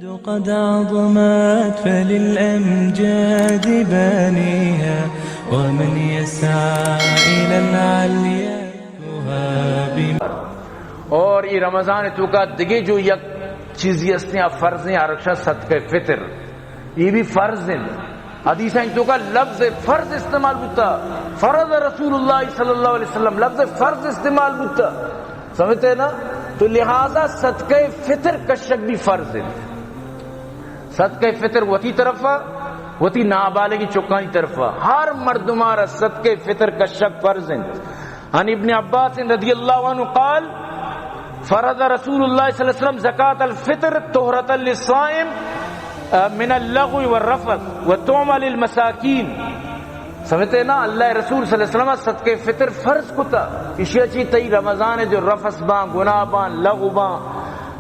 قد عظمت فللأمجاد بانيها، ومن يسعى إلى العليا يهاب. اور اے رمضان توکا دگہ جو یک چیزی ہستیں، آ فرضیں، آ رکشہ صدقہ فطر، اے بھی فرض انت۔ حدیثاں توکا لفظ فرض استعمال بوتا، فرض رسول اللہ صلی اللہ علیہ وسلم، لفظ فرض استعمال بوتا، سمجھتے نا؟ تو لہذا صدقہ فطر کشگ بھی فرض انت۔ صدقہ فطر وتی طرفا، وتی نابالغی چکانی طرفا، ہر مردمارا صدقہ فطر کشگ فرض انت۔ عن ابن عباس رضی اللہ عنہ قال، فرض رسول اللہ صلی اللہ علیہ وسلم زکاة الفطر طہرة للصائم من اللغو والرفث وطعمة للمساکین۔ سمجھتے نا، اللہ رسول صلی اللہ علیہ وسلم صدقہ فطر فرض کتا، اشیا چی تئی رمضان جو رفث باں، گناہ باں، لغو باں،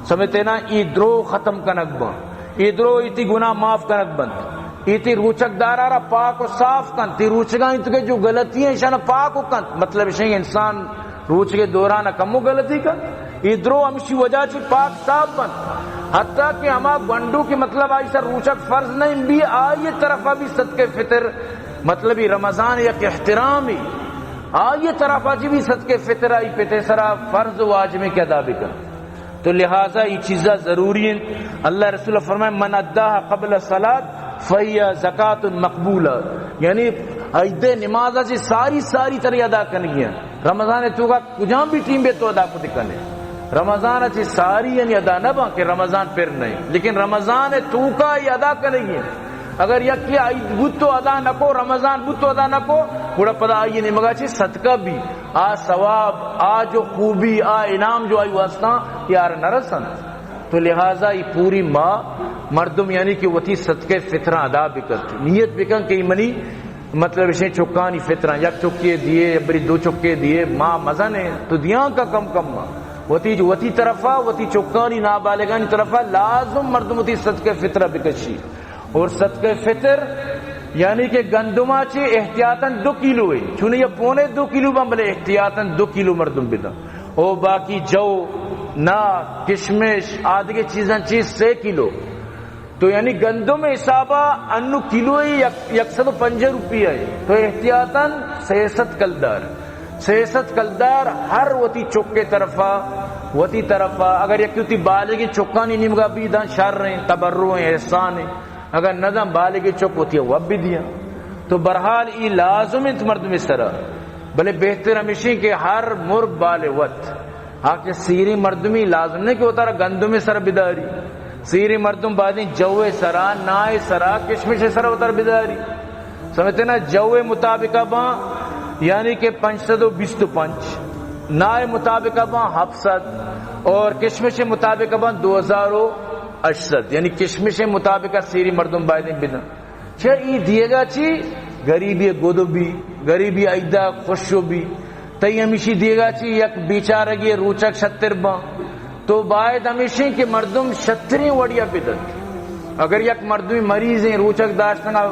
سمجھتے نا، اے درو ختم کنگ باں، اے درو ایتی گناہ معاف کنگ بنت، ایتی روچگ دارا را پاک و صاف کنت، تی روچگانی توکا جو غلطی ہیں، اشانا پاک و کنت۔ مطلب اشیں انسان روچگے دوران کمو غلطی کنت، اے درو ہمشی وجہ چی پاک صاف بنت۔ حتیٰ کہ ہما گونڈو کہ مطلب آئی سر روچگ فرض نہیں بھی، آئی طرفا بھی صدقہ فطر، مطلب اے رمضان یک احترام ہی، آئی طرفا چی بھی صدقہ فطر آئی پتے سرا فرض و واجب کہ ادا بکن۔ تو لہذا اے چیزا ضروری انت۔ اللہ رسول فرمائے، من اداها قبل الصلاة فهي زکاة مقبولہ، یعنی عید نماز چی ساری ساری ترا ادا کنگی ہیں۔ رمضان توکا کجام بھی ٹیم بے تو ادا کت کنے۔ رمضان چی ساری یعنی ادا نہ باں کہ رمضان پر نہیں، لیکن رمضان توکا اے ادا کنگی ہیں۔ اگر یکے عید بوت تو ادا نکو، رمضان بوت تو ادا نکو، گڑا پدا آئی نیمگا چی صدقہ بھی، آ ثواب، آ جو خوبی، آ انعام جو آئی واسطہ یار نہ رسنت۔ تو لہذا اے پوری ماہ مردم یعنی کہ وتی صدقہ فطراں ادا بکنت، نیت بکن کہ اے منی مطلب اشیں چکانی فطراں، یک چکے دیے، بری دو چکے دیے، ماہ مزن ہے تو دیاں کا کم کم ماہ۔ وتی جو وتی طرفا، وتی چکانی نابالغانی طرفا لازم مردم وتی صدقہ فطرہ بکشی۔ اور صدقہ فطر یعنی کہ گندما چی احتیاطاً دو کیلو ہے، چونی یا پونے دو کیلو باں، بلے احتیاطاً دو کیلو مردم بدن۔ او باقی جو، نا، کشمش، آدگے چیزاں چی سے کیلو۔ تو یعنی گندم حسابا انو کیلو یک، یک سد و پنجاہ روپیہ ہے۔ تو احتیاطاً سے سد کلدار، سے سد کلدار ہر وتی چکے طرفا، وتی طرفا، اگر یک وتی بالغی چکانی نیمگا بھی داں شر ہیں، تبرع ہیں، احسان ہیں۔ اگر نہ داں بالغی چک وتی وب بھی دیاں۔ تو بہرحال اے لازم انت مردم سرا، بلے بہتر ہمیشیں کہ ہر مرگ بالے وت۔ آ کہ سیری مردمی لازم نہیں کہ وتارا گندم سر بداری۔ سیری مردم بایدیں جو سرا، نائے سرا، کشمش سرا وتارا بداری۔ سمجھتے نا، جو مطابقہ باں یعنی کہ پنچ سد و بیست و پنچ، نائے مطابقہ باں ہفت سد اور کشمش مطابقہ باں دو ہزار و ہشت سد، یعنی کشمش مطابقہ سیری مردم بایدیں بدن۔ چہ ای دیگا چی؟ غریبی گدو بی، غریبی ایدا خوشو بی۔ تئی ہمیشی دیگا چی یک بیچارگی روچک شتر باں۔ تو باید ہمیشیں کہ مردم شتریں وڑیا بدنت۔ اگر یک مردمی مریضیں روچک داشتنا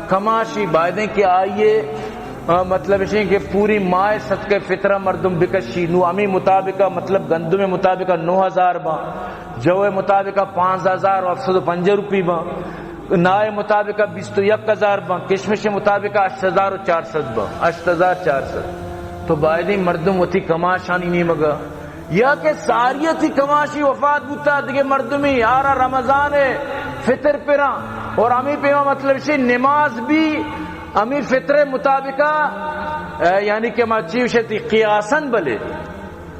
کماشی، بایدیں کہ آئیے، آ، مطلب اشیں کہ پوری ماہ صدقہ فطرہ مردم بکشی۔ نو ہمیں مطابقہ، مطلب گندم مطابقہ نو ہزار باں، جو مطابقہ پانزدہ ہزار و ہفت سد و پنجاہ روپی باں۔ نائے مطابقہ بیست و یک ہزار باں، کشمش مطابقہ ہشت ہزار و چار سد باں، ہشت ہزار چار سد۔ تو بایدیں مردم وتی کماشانی نیمگا، یا کہ ساریتی کماشی وفات بوتا، دگہ مردمی آرا رمضان فطر پراں، اور ہمیں پیما مطلب شی نماز بھی ہمیں فطر مطابقہ، اے، یعنی کہ ما چی وشتی قیاساً بلے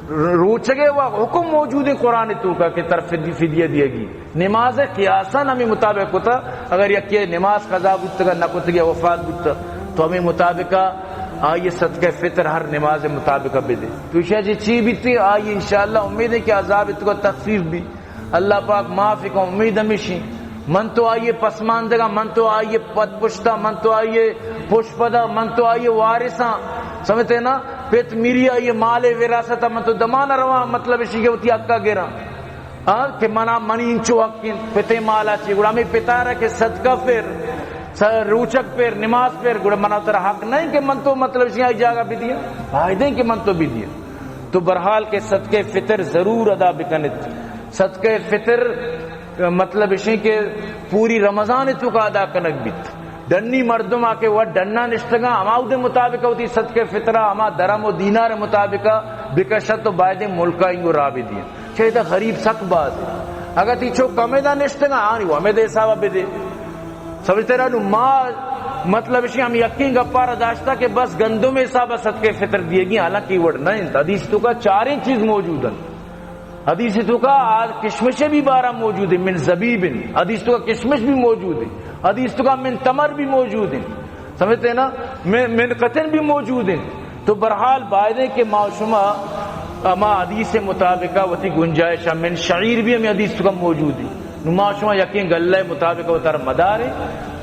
روچگے و حکم موجود ہیں قرآن توکا کہ تر فدی-، فدیہ دیگی۔ نماز قیاساً ہمیں مطابق ہوتا، اگر یکی نماز قضا بوتگا نہ کتگی وفات بوتا، تو ہمیں مطابقہ آئیے صدقہ فطر ہر نماز مطابقہ بدے۔ تو اشیا جی چی بیتی، آئیے انشاءاللہ امید ہے کہ عذاب توکا تخفیف بھی۔ اللہ پاک معافی کو امید ہمیشی۔ من تو آئیے پسماندگا، من تو آئیے پد پشتا، من تو آئیے پش پدا، من تو آئیے وارثاں۔ سمجھتے نا؟ پت میری آئیے مال وراثت، من تو دمان رواں، مطلب اشی کہ وتی حقا گراں۔ ہاں، کہ منا منی انچو حق انت، پتے مالا چی، گڑا ہمیں پتارا کہ صدقہ پر، س-، روچک پر، نماز پر، گڑا منا ترا حق نہیں کہ من تو مطلب اشی آئی جاگہ بدیاں، بایدیں کہ من تو بدیاں۔ تو بہرحال کہ صدقہ فطر ضرور ادا بکنت۔ صدقہ فطر مطلب اشیں کہ پوری رمضان توکا ادا کنگ بیت۔ ڈنی مردم آ کہ وت ڈنا نشتگاں، ہما اودے مطابق وتی صدقہ فطرہ، ہما درم و دینار مطابق بکشت و بایدیں ملکا اینگو راہ بدیاں۔ چہ ادا غریب سک باز۔ اگر تی چو کمے دا نشتگاں، آنی و ہمیں دے حسابا بدے۔ سمجھتے نا؟ نو ما مطلب اشیں ہم یقین گپارا داشتا کہ بس گندم حسابا صدقہ فطر دیگی، حالانکہ وڑ نہ انت۔ حدیث توکا چاریں چیز موجود انت۔ حدیث توکا آ کشمش بھی بارہ موجود ہے، من زبیب۔ حدیث توکا کشمش بھی موجود ہے، حدیث توکا من تمر بھی موجود ہے۔ سمجھتے ہیں نا؟ من، من قطن بھی موجود ہے۔ تو برحال بایدیں کہ ما شما ہما حدیث مطابقہ وتی گنجائش، من شعیر بھی ہمیں حدیث توکا موجود ہے۔ نو ما شما یقین گلہ مطابق وتر مدارے۔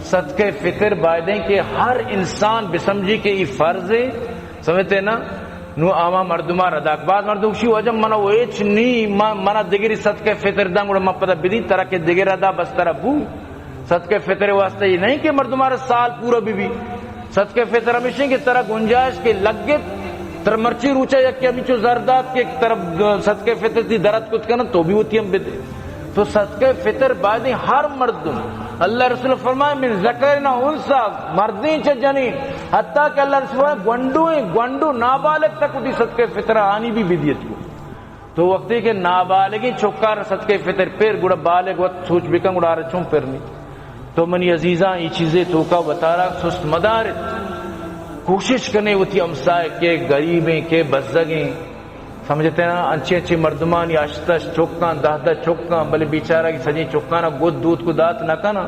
صدقہ فطر بایدیں کہ ہر انسان بسمجھی کہ ای فرض ہے۔ سمجھتے ہیں نا؟ نو آما مردما رداک۔ بعض مردم گوشی، واجہ منا و ہچ نی، ما، منا دگری صدقہ فطر داں، گڑا ما پدا بدی، ترا کہ دگرا دا، بس ترا بو۔ صدقہ فطر واسطہ یہ نہیں کہ مردما را سال پورا بی بی۔ صدقہ فطر ہمیشیں کہ ترا گنجائش کہ لگت، ترا مرچی روچا یک کہ ہمیچو زردات کہ ترا صدقہ فطر تی درت کت کنا، تو بھی وتی ہم بدے۔ تو صدقہ فطر بایدیں ہر مردم، اللہ رسول فرمائے، من ذکر نہ انسا، مردیں چہ جنین، حتیٰ کہ اللہ رسول فرمائے، گونڈویں، گونڈو نابالغ تک وتی صدقہ فطر آنی بھی بدیت کو۔ تو وقتی کہ نابالغیں چکار صدقہ فطر پر، گڑا بالغ وقت سوچ بکن، گڑا آرا چون پر نہیں۔ تو منی عزیزاں، ای چیزے توکا وتارا سست مدارت۔ کوشش کنے وتی ہمسائے کہ غریبیں، کہ بزگیں، سمجھتے نا، انچے انچے مردمانی ہشت ہشت چکاں، دہ دہ چکاں، بلے بیچارہ کی سجیں چکانا گد دوت کو دات نہ کنا۔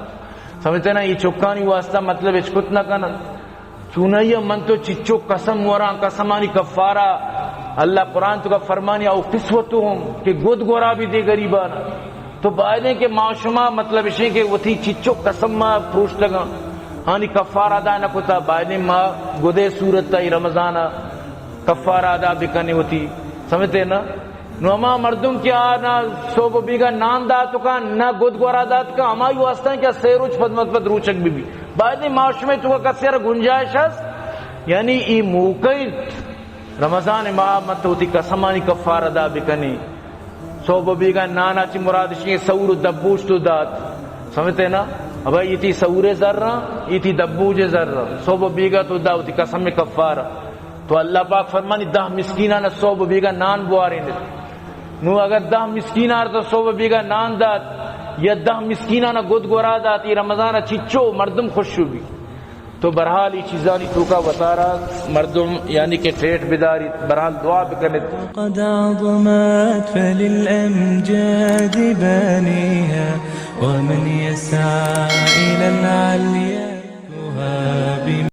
سمجھتے نا، یہ چکانی واسطہ مطلب اشکت نہ کنا۔ چونائی من تو چچو قسم وراں، قسمانی کفارہ اللہ قرآن توکا فرمانی، او قسوتهم، کہ گد گورا بھی دے غریبانا۔ تو بایدیں کہ ما شما مطلب اشیں کہ وتی چچو قسم ما پروشتگاں، آنی کفارہ ادا نہ کتا، بایدیں ما گدے صورت ای رمضان کفارہ ادا بکنے وتی، سمجھتے نا؟ نو ہما مردم کہ آ نہ صوب و بیگا نان دات کن، نہ گد گورا دات کن، ہمائی واسطہ کہ سے روچ پد مت پد روچگ بی بی۔ بایدیں ما شمے توکا کسے را گنجائش است، یعنی ای موقع انت۔ رمضان ماہ مت وتی قسمانی کفارہ ادا بکنی۔ صوب و بیگا نانا چی مراد اشی سور و دبوج تو دات۔ سمجھتے نا؟ ابا ایتی سور زر، ایتی دبوج زر۔ صوب و بیگا تو دا وتی قسم کفارہ۔ تو اللہ پاک فرمانی، دہ مسکینان صوب و بیگا نان بوارین۔ نو اگر دہ مسکینان تو صوب و بیگا نان دات یا دہ مسکینان گد گورا دات، ای رمضان چچو مردم خوش بی۔ تو بہرحال ای چیزانی توکا وتارا مردم یعنی کہ ٹیٹ بداریت، بہرحال دعا بکنت۔ قد عظمت فللأمجاد بانيها، ومن يسعى إلى